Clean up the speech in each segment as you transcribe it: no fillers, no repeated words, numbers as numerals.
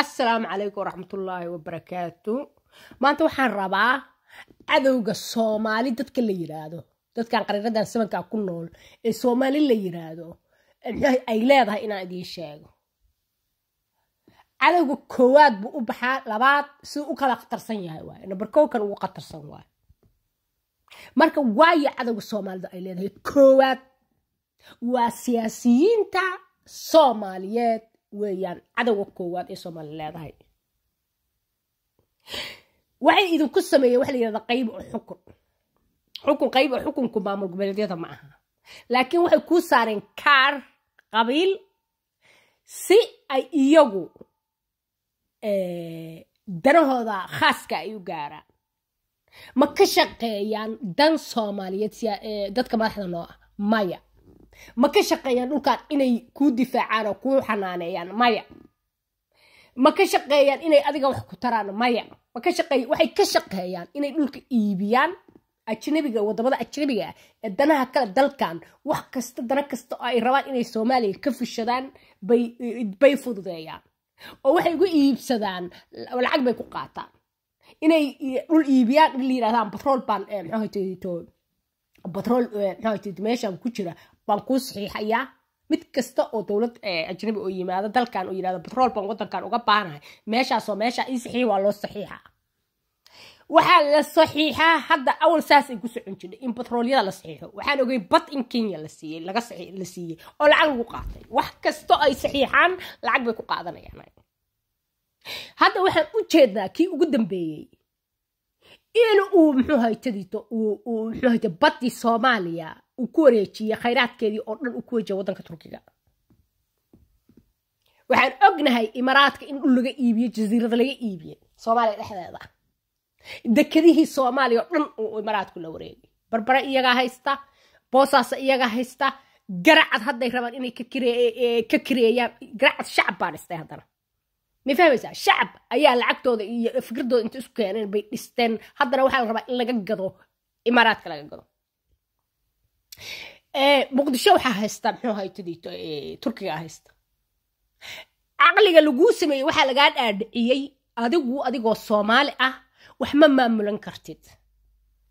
Assalaamu calaykum waraxmatullaahi wabarakaatu. Maanta waxaan rabaa cadowga Soomaali dadka la yiraahdo, dadkan qariiradan sabanka ku nool ee Soomaali la yiraahdo ay leedahay inaan idiin sheego. Cadowga koowaad buu u baxaa, labaad siduu u kala khatarsan yahay waaye, number kow kan ugu khatarsan waaye. Marka waayo cadowga Soomaalida ay leedahay koowaad waa siyaasiyiinta Soomaaliyeed weeyaan. Cadowga koowaad ee Soomaali leedahay waxay idinku sameeyeen waxa la yidhahda qayb oo xukun, xukun qayb oo xukunku maamul goboleedyada ma aha, laakiin waxay kuu saareen kaar qabiil si ay iyagu danahooda khaaska ay u gaaraan. Ma ka shaqeeyaan dan Soomaaliyeed dadka madaxda noo ah? Maya. Ma ka shaqeeyaan dhulkan inay kuu difaacaan oo kuu xanaaneeyaan? Maya. Ma ka shaqeeyaan inay adiga wax ku taraan? Maya. Ma ka shaqeey, waxay ka shaqeeyaan inay dhulka iibiyaan ajnabiga, wadamada ajnabiga ah ee danaha kale dalkan. Wax kasta, dana kasta oo ay rabaan inay Soomaaliya ka fushadaan bay fududeeyaan, oo waxay ugu iibsadaan lacag bay ku qaataan inay dhul iibiyaan, in la yidhahdaan batrool baan, muxuu, batrool muxuu meeshan ku jira baan kuu saxiixayaa. Mid kasta oo dowlad ajnabi oo yimaado dalkan oo yidhahdo batrool baan wadankan uga baahanahay, meeshaasoo meesha ii saxiix, waa loo saxiixa. Waxaa la saxiixaa hadda, awal saas ay ku socon jirtay in batroolyada la saxiixo. Waxaan ogay bad in Kenya la siiyey, laga la siiyey oo lacag lagu qaatay. Wax kasto ay saxiixaan lacag bay ku qaadanayaan. Hadda waxaan u jeednaa kii ugu dambeeyey in uu muxuu haytadiito uu muxuu hayta baddii Soomaaliya uu ku wareejiyey, khayraadkeedii oo dhan uu ku wareejiyey waddanka Turkiga. Waxaan ognahay Imaaraadka in dhul laga iibiyey, jasiirada laga iibiyey Soomaaliya dhexdeeda, dekedihii Soomaaliya oo dhan uu Imaaraadku la wareegay. Barbare iyagaa haysta, Boosaasa iyagaa haysta, Garacad hadday rabaan inay ka kireeyaan Garacad. Shacab baa dhistay haddana, ma fahmaysaa? Shacab ayaa lacagtooda iyo fikradooda inta isku keeneen bay dhisteen. Haddana waxaa la rabaa in laga gado, Imaaraadka laga gado. Muqdisho waxaa haysta, muxuu haytadiito, Turkiga haysta. Caqliga laguu sameeyey waxaa lagaa dhaadhiciyey adigu adigoo Soomaali ah wax ma maamulan kartid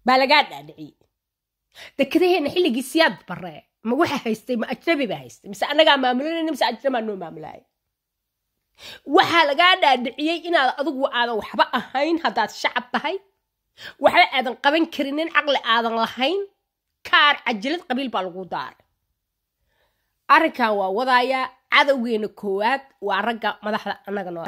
baa lagaa dhaadhiciyey. Dekadaheena xilligii Siyaad Barre ma waxa haystay, ma ajnabi baa haystay mise annagaa maamulanayna mise ajnabaa noo maamulaaya? Waxaa lagaa dhaadhiciyey inaad adigu aadan waxba ahayn haddaad shacab tahay, waxba aadan qaban karinin, caqli aadan lahayn, kaar cajalad qabiil baa lagu daaray. Arrinkan waa wadaayaa. Cadowgeena koowaad waa ragga madaxda annaga noo.